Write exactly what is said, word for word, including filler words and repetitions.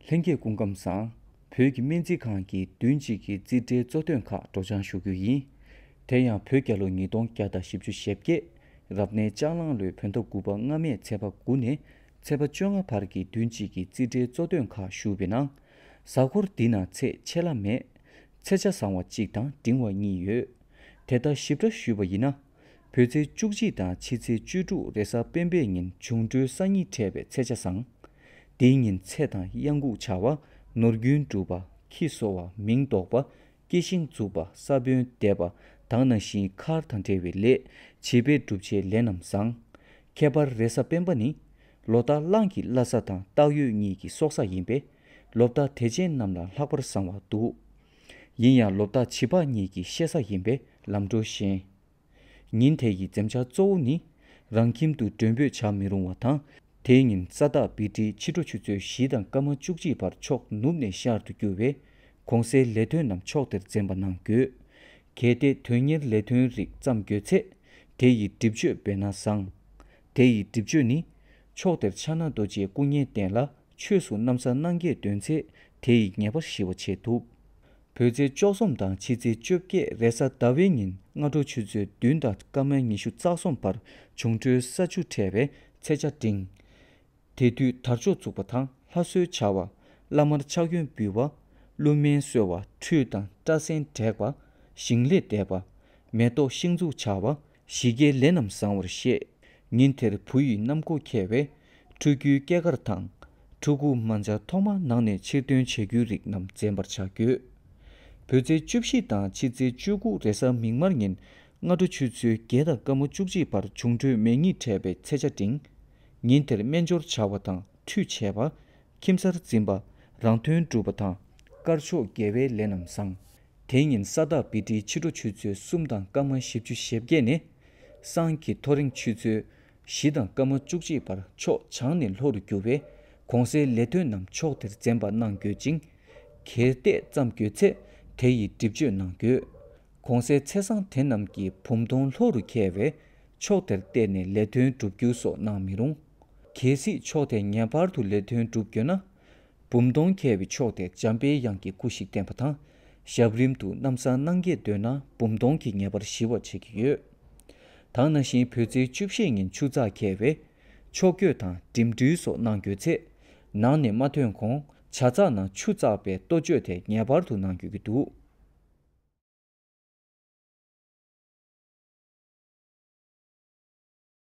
ལྷན་རྒྱས་སྐུ་ཁམས་བཟང་། བོད་ཀྱི་སྨན་རྩིས་ཁང་གི་བདུན་གཅིག་གི་རྩིས་ཁྲའི་གཙོ་དོན་ཁག་སྒྲོག་སྦྱང་ཞུ་རྒྱུ་ཡིན། དེ་ཡང་བོད་རྒྱལ་ལོ་ཉིས་སྟོང་བརྒྱ་དང་བཞི་བཅུ་ཞེ་བརྒྱད། རབ་གནས་ལྕགས་གླང་ལོའི་བོད་ཟླ་དགུ་པ་སྔ་མའི་ཚེས་པ་དགུ་ནས་ཚེས་པ་བཅོ་ལྔ་བར་གྱི་བདུན་གཅིག་གི་རྩིས་ཁྲའི་གཙོ་དོན་ཁག་ཞུ་བའི་ནང་། གཟའ་འཁོར་འདི་ན་ཚེས་ཆད་ལྷག་མེད། ཚེས་ཆ་བཟང་བ་གཅིག་དང་འབྲིང་བ་གཉིས་ཡོད། དེ་ལྟར་ཞིབ་ཕྲ་ཞུས་པ་ཡིན་ན། བོད་ཚེས་བཅུ་གཅིག་དང་ཕྱི་ཚེས་བཅུ་དྲུག་རེས་གཟའ་སྤེན་པའི་ཉིན་འབྱུང་འཕྲོད་ས་གཉིས་འཕྲད་པའི་ཚེས་ཆ་བཟང་། དེའི་ཉིན་ཚེ་དང་གཡང་འགུགས་བྱ་བ། ནོར་རྒྱུན་སྒྲུབ་པ། ཁྱི་གསོ་བ། མིང་འདོགས་པ། སྐྱེ་ཤིང་འཛུགས་པ། ས་བོན་འདེབས་པ་དང་ནང་བཞིན་མཁར་དང་འབྲེལ་བའི་ལས་བྱེད་པའི་སྒྲུབ་བྱེད་ལས་རྣམས་བཟང་། ཁྱད་པར་རེས་གཟའ་སྤེན་པ་ནི། ལོ་རྟགས་གླང་གི་བླ་གཟའ་དང་སྟག་ཡོས་གཉིས་ཀྱི་སྲོག་གཟའ་ཡིན་པས། ལོ་རྟགས་དད་ཅན་རྣམས་ལ་ལྷག་པར་བཟང་བ་འདུག་ཡིན་ཡང་ལོ་རྟགས་བྱི་ཕག་གཉིས་ཀྱི་གཤེད་གཟའ་ཡིན་པས་ལམ་འགྲོ་ཞན། ཉིན་དེ་ཡི་འཛེམ་བྱ་གཙོ་བོ་ནི། རང་ཁྱིམ་དུ་མགྲོན་འབོད་བྱ་མི་རུང་བ་དང་། དེའི་ཉིན་ས་བདག་བི་ཏྲི་ཕྱི་དྲོ་ཆུ་ཚོད་བཞི་དང་སྐར་མ་བཅུ་གཅིག་བར་ཕྱོགས་ནུབ་ནས་ཤར་དུ་རྒྱུ་བས། གོང་གསལ་ལས་དོན་རྣམས་ཕྱོགས་དེར་འཛེམ་པ་གནང་དགོས། གལ་ཏེ་དོན་གཉེར་ལས་དོན་རིགས་བརྩམས་དགོས་ཚེ། དེ་ཡི་སྒྲིབ་གཅོད་འབད་ན་བཟང་། དེ་ཡི་སྒྲིབ་གཅོད་ནི། ཕྱོགས་དེར་ཕྱག་ན་རྡོ་རྗེའི་སྐུ་བརྙན་བསྟན་ལ་ཆོས་སུ་གནམ་ས་སྣང་གས་འདོན་ཚེ་དེ་ཡི་ཉེས་པ་ཞི་བ་ཆེད་དུ། བོད་ཚེས་བཅུ་གསུམ་དང་ཕྱི་ཚེས་བཅོ་བརྒྱད་རེས་གཟའ་ཟླ་བའི་ཉིན་སྔ་དྲོ་ཆུ་ཚོད་བདུན་དང་སྐར་མ་ཉི་ཤུ་རྩ་གསུམ་བར་འབྱུང་འཕྲོད་ས་བཅུ་འཕྲད་པའི་ཚེས་ཆ་འབྲིང་། དེ་དུས་དར་ལྕོག་འཛུགས་པ་དང་ལྷ་གསོལ་བྱ་བ། བླ་མར་ཕྱག་གཡོན་འབུལ་བ། ཀླུ་སྨན་གསོལ་བ། ཁྲུས་དང་སྐྲ་སེན་བྲེག་པ། ཞིང་ལས་འདེབས་པ། མེ་ཏོག་ཤིང་འཛུགས་བྱ་བ། ཞི་རྒྱས་ལས་རྣམས་བཟང་བར་བཤད། ཉིན་དེར་བུ་ཡི་གནམ་སྒོ་ཁེལ་བས། ཕྲུ་གུའི་སྐྱེས་སྐར་དང་། ཕྲུ་གུ་མ་འབྱར་ཐོག་མ་ནང་ནས་ཕྱིར་ཐོན་བྱེད་རྒྱུའི་རིགས་རྣམས་འཛེམ་པར་བྱ་དགོས། བོད་ཚེས་བཅུ་བཞི་དང་ཕྱི་ཚེས་བཅུ་དགུ་རེས་གཟའ་མིག་དམར་ཉིན་སྔ་དྲོ་ཆུ་ཚོད་བརྒྱད་དང་སྐར་མ་བཅུ་གཅིག་བར་འབྱུང་འཕྲོད་མེ་གཉིས་འཕྲད་པའི་ཚེས་ཆ་འབྲིང་། ཉིན་དེར་སྨན་སྦྱོར་བྱ་བ་དང་ཁྲུས་བྱས་པ། ཁྱིམ་གསར་འཛིན་པ། རང་དོན་སྒྲུབ་པ་དང་། དཀར་ཕྱོགས་དགེ་བའི་ལས་རྣམས་བཟང་། དེའི་ཉིན་ས་བདག་བི་ཏྲི་ཕྱི་དྲོ་ཆུ་ཚོད་གསུམ་དང་སྐར་མ་བཞི་བཅུ་ཞེ་བརྒྱད་ནས། སང་གི་ཐོ་རེངས་ཆུ་ཚོད་བཞི་དང་སྐར་མ་བཅུ་གཅིག་བར་ཕྱོགས་བྱང་ནས་ལྷོ་རུ་རྒྱུ་བས། གོང་གསལ་ལས་དོན་རྣམས་ཕྱོགས་དེར་འཛེམ་པ་གནང་དགོས་ཅིང་། གལ་ཏེ་བརྩམས་དགོས་ཚེ་དེ་ཡི་སྒྲིབ་གཅོད་གནང་དགོས། གོང་གསལ་ཚེས་བཟང་དེ་རྣམས་ཀྱི་བུམ་སྟོང་ལྷོ་རུ་འཁེལ་བས། ཕྱོགས་དེར་བལྟས་ནས་ལས་དོན་བསྒྲུབ་རྒྱུ་སོགས་གནང་མི་རུང་། གལ་སྲིད་ཕྱོགས་དེ་ངེས་པར་དུ་ལས་དོན་བསྒྲུབ་དགོས་ན། བུམ་སྟོང་འཁེལ་བའི་ཕྱོགས་དེར་འཇམ་པའི་དབྱངས་ཀྱི་སྐུ་ཞིག་བསྟན་པ་དང་། ཞབས་རིམ་དུ་གནམ་ས་སྣང་གས་འདོན་ན་བུམ་སྟོང་གི་ངེས་པར་ཞི་བ་བྱེད་ཀྱི་ཡོད། ད་ག་ནང་བཞིན་བོད་ཚེས་བཅུ་བཞི་ཉིན་ཆུ་ཚགས་འཁེལ་བས། ཕྱོགས་བསྐྱོད་དང་འགྲིམ་འགྲུལ་སོགས་གནང་དགོས་ཚེ། ནང་ནས་མ་ཐོན་གོང་ཇ་ཚགས་ནང་ཆུ་བཙགས་པའི་ལྟོ་སྤྱོད་དེ་ངེས་པར་དུ་གནང་དགོས་ཀྱི་འདུག